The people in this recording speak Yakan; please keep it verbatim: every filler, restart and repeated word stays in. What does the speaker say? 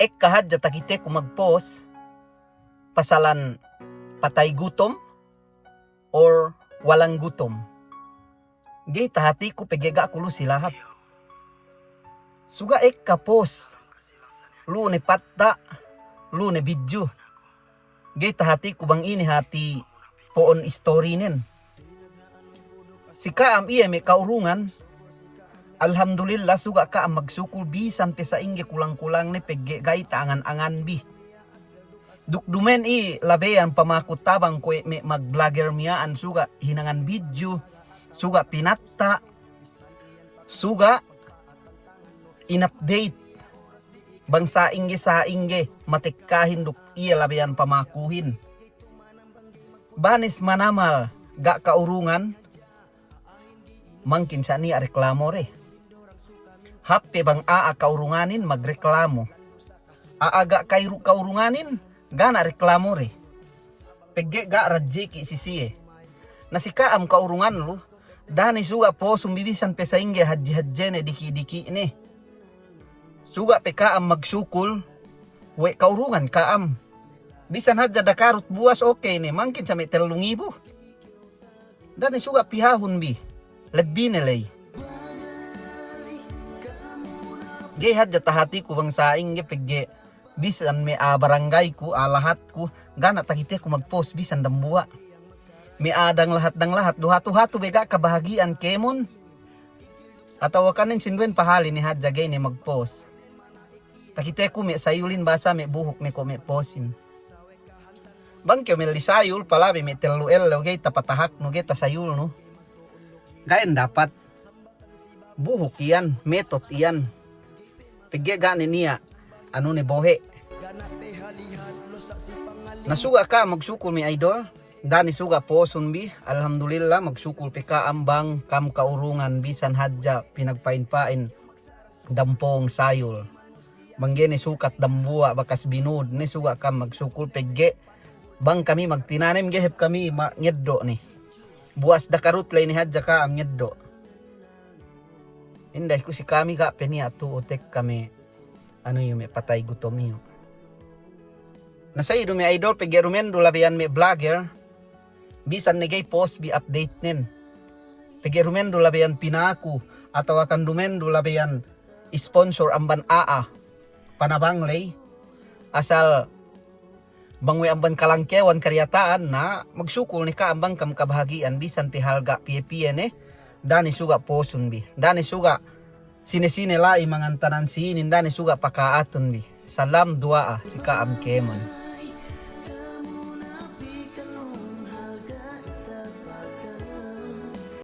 Ekka hadja takiteku magpost pasalan patay gutom or walang gutom. Ga'i tahatiku pegge' ga' ku lu si lahat. Suga' ekka post, lu ne patta', lu ne bidju. Ga'i tahatiku bang ine hati' po'on istorinen. Si ka'am iye me' ka'urungan, alhamdulillah, suga' ka'am magsukul bisan pe sa'ingge kulang-kulangne pegge' ga'i ta'angan-anganbi. Duk dumen i labeyan pamaku tabang kuwe' me' mag-vlogger miya'an, suga' hinangan bidju, suga' pinatta', suga' in-update bang sa'ingge-sa'ingge matekkahin duk iye labeyan pamakuhin. Banes manamal ga' ka'urungan, mangkin sa' niya' reklamo de. Hāp pe bang a'a ka'urunganin magreklamo. A'a ga' kairu-, ka'urunganin, ga' niya' reklamo de. Pegge' ga' rajiki' si siye. Na si ka'am ka'urungan lu, da'a ne suga' posumbi bisan pe sa'ingge hadje-hadjene diki'-diki'ne. Suga' pe ka'am magsukul, we' ka'urungan ka'am. Bisan hadja dakarut buwas, okey ne, mangkin sa' me' tellu ngibu. Da'a ne suga' pihahunbi, lebbine ley. Ga'i hadja tahatiku bang sa'ingge pegge' bisan me' a'a barangayku, a'a lahatku, ga' niya' takiteku magpost bisan dambuwa'. Me' a'a danglahat-danglahat, du hatu-hatu be ga' kabahagi'an kēmon. Atawa kanen sinduwen pahali ne hadja ga'i ne magpost. Takiteku me' sayulin basa me' buhuk ne ko' me' postin. Bang kew melli sayul, palabi me' tellu ellew ga'i tapatahaknu, ga'i tasayulnu. Ga'i ne dapat. Buhuk iyan, metot iyan. Pegge' ga' ne niya' anune bohe'. Na suga' ka'am magsukul me' idol. Da'a ne suga' posumbi, alhamdulillah, magsukul pe ka'am bang ka'am ka'urungan bisan hadja pinagpa'in-pa'in dampong sayul. Bang ga'i ne sukat dambuwa' bakas binud ne, suga' ka'am magsukul pegge' bang kami magtinanem ga'i hep kami ma-, ngeddo' ne. Buwas dakarut ley ne hadja ka'am ngeddo'. Inday ku si kami ga' pe niya' tu'u tekka me' anu iyu me' patay gutom iyu. Na sa'i du me' idol, pegge' dumen du labeyan me' vlogger, bisan ne ga'i post bi update nen. Pegge' dumen du labeyan pinaku, atawa kan dumen du labeyan sponsor amban a'a panabang ley. Asal bang we' amban kalangkewan kariyata'an na, magsukul ne ka'am bang ka'am kabahagi'an bisan pe halga' piye-piye ne, da'a ne suga' posumbi, da'a ne suga' sine-sine la'i mangantanan sinin, da'a ne suga' paka'atunbi. Salam duwa'a si ka'am kēmon.